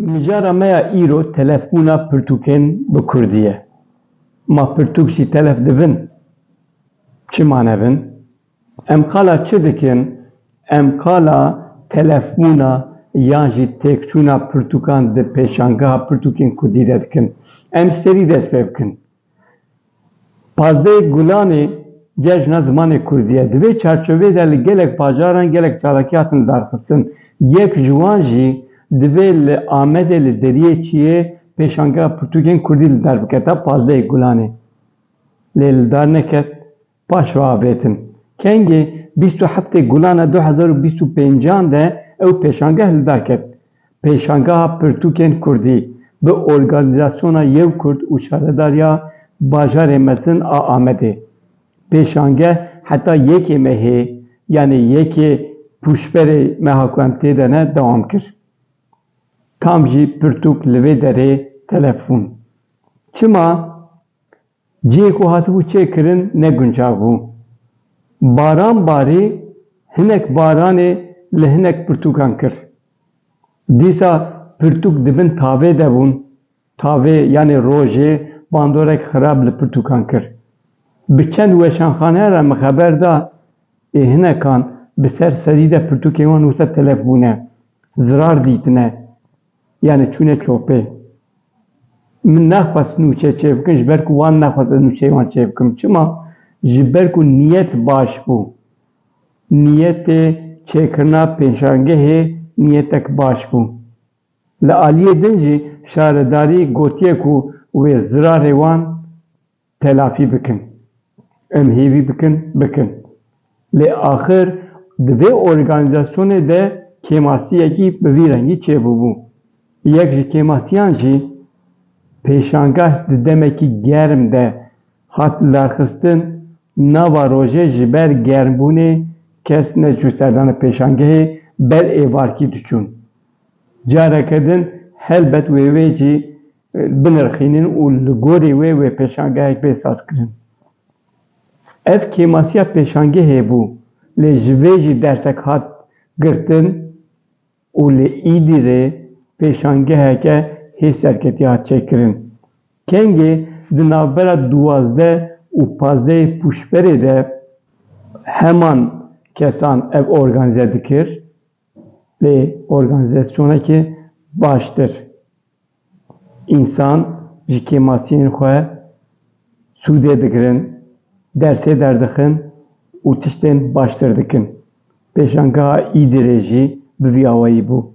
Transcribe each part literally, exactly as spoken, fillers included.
Mijara me ya îro telefbûna pirtûkên bi kurdî ye. Ma pirtûk jî telef dibin? Çima nebin? Em qala çi dikin? Em qala telefbûna yan jî têkçûna pirtûkan di pêşangeha pirtûkên kurdî de dikin. Em serî dest pê bikin. Pazdehê Gulanê cejna zimanê kurdî ye. Di vê çarçovê de li gelek bajaran gelek çalakî hatin lidarxistin. Yek ji wan jî divê li Amedê li Deriyê Çiyê pêşangeha pirtûkên kurdî li dar biketa pazdehê Gulanê. Lê li dar neket, paş ve avêtin. Kengê bîst û heftê Gulana du hezar û bîst û pêncan de ew pêşangeh li dar ket. Pêşangeha pirtûkên kurdî bi organîzasyona Yew Kurd û şaredariya bajarê mezin a Amedê. Pêşangeh heta yekê mehê, yanî yekê pûşberê meha ku em tê de ne, dewam kir. Tam jî pirtûk li vê derê telef bûn. Çima? Cihê ku hatibû çêkirin ne guncav bû. Baran barî, hinek baranê li hinek pirtûkan kir. Dîsa pirtûk di bin tavê de bûn. Tavê, yanî rojê, bandorek xirab li pirtûkan kir. Bi çend weşanxaneyan re min xeber da, ê hinekan bi ser sedî de pirtûkên wan wisa telef bûne, zirar dîtine. Yanî çûne çopê. Min nexwest nûçe çêbikin, ji ber ku wan nexwest ez nûçeyê wan çêbikim. Çima? Ji ber ku niyet baş bû. Niyetê çêkirina pêşangehê niyetek baş bû. Li aliyê din jî şaredarî gotiye ku wê zirarê wan telafî bikin. Em hêvî bikin, bikin. Lê axir di vê organîzasyonê de kêmasiyekî bi vî rengî çêbûbû. Yek ji kêmasiyan jî pêşangeh di demekî germ de hat lidarxistin, nava rojê ji ber germbûnê kes neçû serdana pêşangehê, ber êvarkî diçûn. Careke din helbet wê wê jî binirxînin û li gorî wê wê pêşangehek bê sazkirin. Ev kêmasiya pêşangehê bû, lê ji vê jî dersek hat girtin û li Îdîrê pêşangeheke hê serketî hat çêkirin. Kengê di navbera duwazdeh û pazdehê pûşberê de heman kesan ev organîze dikir, lê organîzasyonekê baştir. Însan ji kêmasiyên xwe sûdê digirin, dersê derdixin û tiştên baştir dikin. Pêşangeha Îdîrê jî bi vî awayî bû.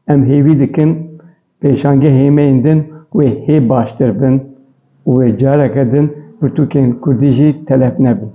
Em hêvî dikin pêşangehê me yên din wê hê baştir bin û wê careke din pirtûkên kurdî jî telef nebin.